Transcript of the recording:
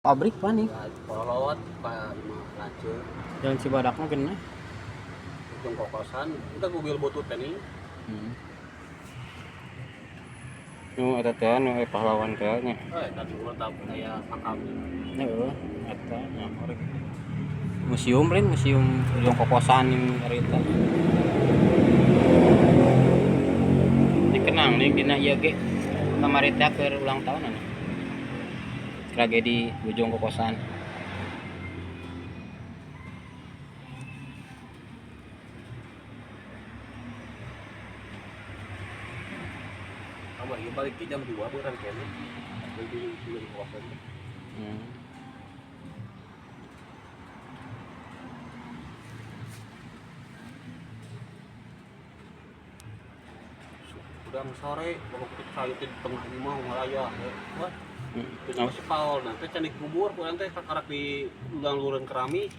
Pabrik panik. Kolot ka imah lanceuk. Jalan Cibadak mah geunah. Ujung kokosan, udah mobil butut teh nih. Nu eta teh nu pahlawan teh nya. Eh, tadi gua tak aya makam. Heeh, eta nya museum lain museum Ujung Kokosan yang harita. Dikenang nih dina ieu ge kamari teh keur ulang tahun anu. Tragedi Ujung Kokosan. Kamari balik ke jam 2 beurang kene. Balik di Ujung Kokosan. Udang sore, bawa ke kayu di tengah imah Malaya. Wah, itu masih paul nanti can dikubur, kurang teh kakarak di ulang lureun kerami.